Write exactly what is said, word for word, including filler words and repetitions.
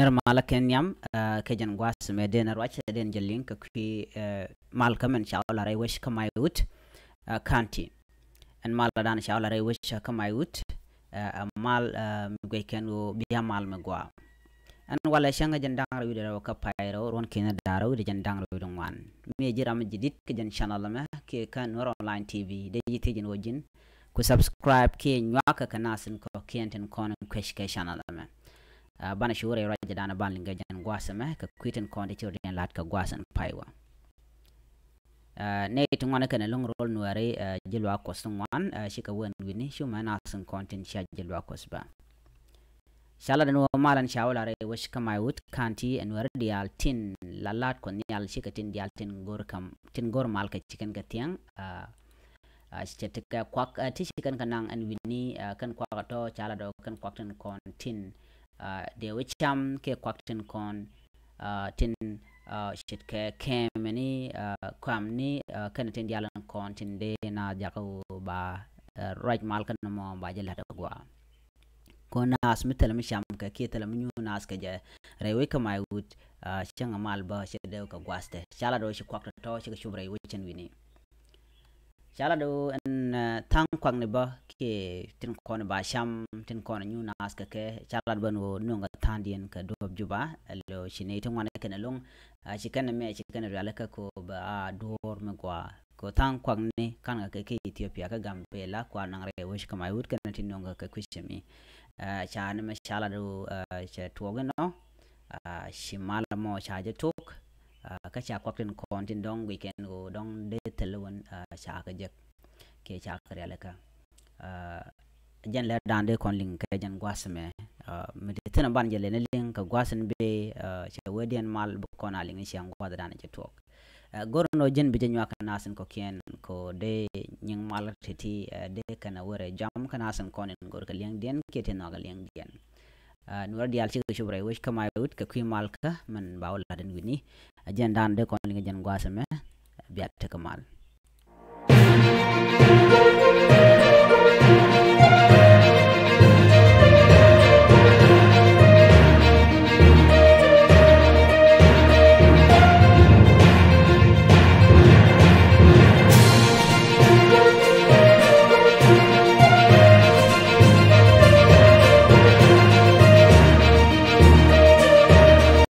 Nɛr malä kɛ nhiam, ɛ, kɛ jɛn gua̱a̱th mɛ den ruac den jɛ liŋ kɛ kui̱, ɛ, mal kä mɛn ca wä la rɛy wec kä Maiwut, ɛ, County. Ɛn mal la dan ca wä la rɛy wec kä Maiwut, ɛ, ɛ mal, ɛ, mi guɛc kɛn ɣöö bia mal mi gɔaa. Ɛn walɛ cäŋ kä jɛn da̱ŋ rɛw wi̱cdɛ rɛw kä pay rɛw ruɔ̱n ki̱n da̱ŋ rɛw wi̱cdɛ jɛn da̱ŋ rɛw wi̱cdɛ ŋuan. Mi ɛ ji̱ ram mi ji̱ di̱t kä jɛn channel mɛ kiɛ kä Nuer Online T V, dee ji̱ thiec jɛn wä ji̱n ku subscribe kiɛ nyuakä kɛ nath tin kɔ̱kiɛn tin kɔn kuec kɛ channel mɛ. Ɛ, banɛ cu rɛy ruac jɛ danɛ ban liŋ kɛ jɛn gua̱a̱th mɛ kɛ kui̱ tin kɔn ti ci rɔ diɛn la̱t kɛ gua̱a̱th ɛn pay wä. Ɛ, nɛy ti ŋuan kɛn lo̱ŋ rol Nuɛri, ɛ, ji̱ luaak Kuɔth ti ŋuan, ɛ, cikɛ wä ɛn wi̱ni cu mɛ nath tin kɔn tin cia ji̱ luaak Kuɔth bä. Ca lat ɛn wä mal ɛn ca wä la rɛy wec kä Maiwut County ɛn Nuɛri diaal tin la la̱t Kuɔth Nhial cikɛ tin diaal tin go̱r kam, tin go̱r mal kɛ ci kɛn kɛ thiɛŋ, ɛ, ɛ, cɛ ti kɛ kuak, ɛ, ti ci kɛn kɛ naŋ ɛn wi̱ni, ɛ, kɛn kuak ɛ tɔ ca lat ɔ kɛn kuak tin kɔn tin, ɛ, dee wä cam kɛ kuak tin kɔn, ɛ, tin, ɛ, ce̱tkɛ kɛmɛni, ɛ, kuamni, ɛ, kɛn tin diaal in kɔn tin dee na jakä wä ba, ɛ, ruac mal kɛn mɔ ba jɛ la̱t ɛ gua. Kɔn nath mi thilɛ mi cam kɛ kiɛ thilɛ mi nyu nath kɛ jɛ rɛy wec kä Maiwut, ɛ, cäŋ ɛ mal bä cɛ dee kɛ gua̱a̱th tɛ. Ca lat ɔ ci kuak tɔ tɔ cikɛ cup rɛy wec cɛn wi̱ni. Ca lat ɣöö ɛn, ɛ, tha̱a̱ŋ kuakni bä kiɛ tin kɔn ba cam tin kɔn nyu nath kɛ kɛ, ca lat bä ɛn ɣöö nöŋ kɛ tha̱a̱ŋdiɛn kɛ duɔ̱ɔ̱p Juba, ɛ, lo ci nɛy ti ŋuan kɛn lo̱ŋ, ɛ, ci kɛn mɛ ci kɛn rialikä kɛ ɣöö bɛ a duɔ̱ɔ̱r mi gɔaa. Kɛ ɣöö tha̱a̱ŋ kuakni ka̱n kɛ kɛ Ethiopia kä Gambela kua naŋ rɛy wec kä Maiwut kɛn ti nöŋ kɛ kɛ kui̱c mi. Ɛ, ca ni mɛ ca lat ɣöö, ɛ, cɛ tuɔɔk inɔ, ɛ, ci mal mɔ ca jɛ tok, ɛ, kä ca kuak tin kɔn tin dɔ̱ŋ guic kɛn ɣöö dɔ̱ŋ dee thil wän, ɛ, ca kɛ jek kiɛ ca kɛ rialikä. Ɛ, jɛn lɛr dan dee kɔn liŋ kɛ jɛn gua̱a̱th mɛ, ɛ, mi ti thin a ban jɛ lɛ ni liŋ kɛ gua̱a̱th in bi, ɛ, cɛ wee diɛn mal bi kɔn a liŋ ni ciɛŋ gua̱a̱th dan cɛ tuɔɔk. Ɛ, go̱r nɔ jɛn bi jɛ nyuak kɛ nath in kɔ̱kiɛn kɛ ɣöö dee nyiŋ mal ti̱ti̱, ɛ, dee kɛn a wee rɛ jam kɛ nath in kɔn in go̱r kɛ liɛŋdiɛn kiɛ ti nhɔak kɛ liɛŋdiɛn. Ɛ, Nuɛr diaal cikɛ cup rɛy wec kä Maiwut kɛ kui̱ mal kä mɛn ba wä la̱t ɛn wi̱ni. Ɛ, jɛn dan dee kɔn liŋ jɛn gua̱a̱th mɛ, bia tekɛ mal.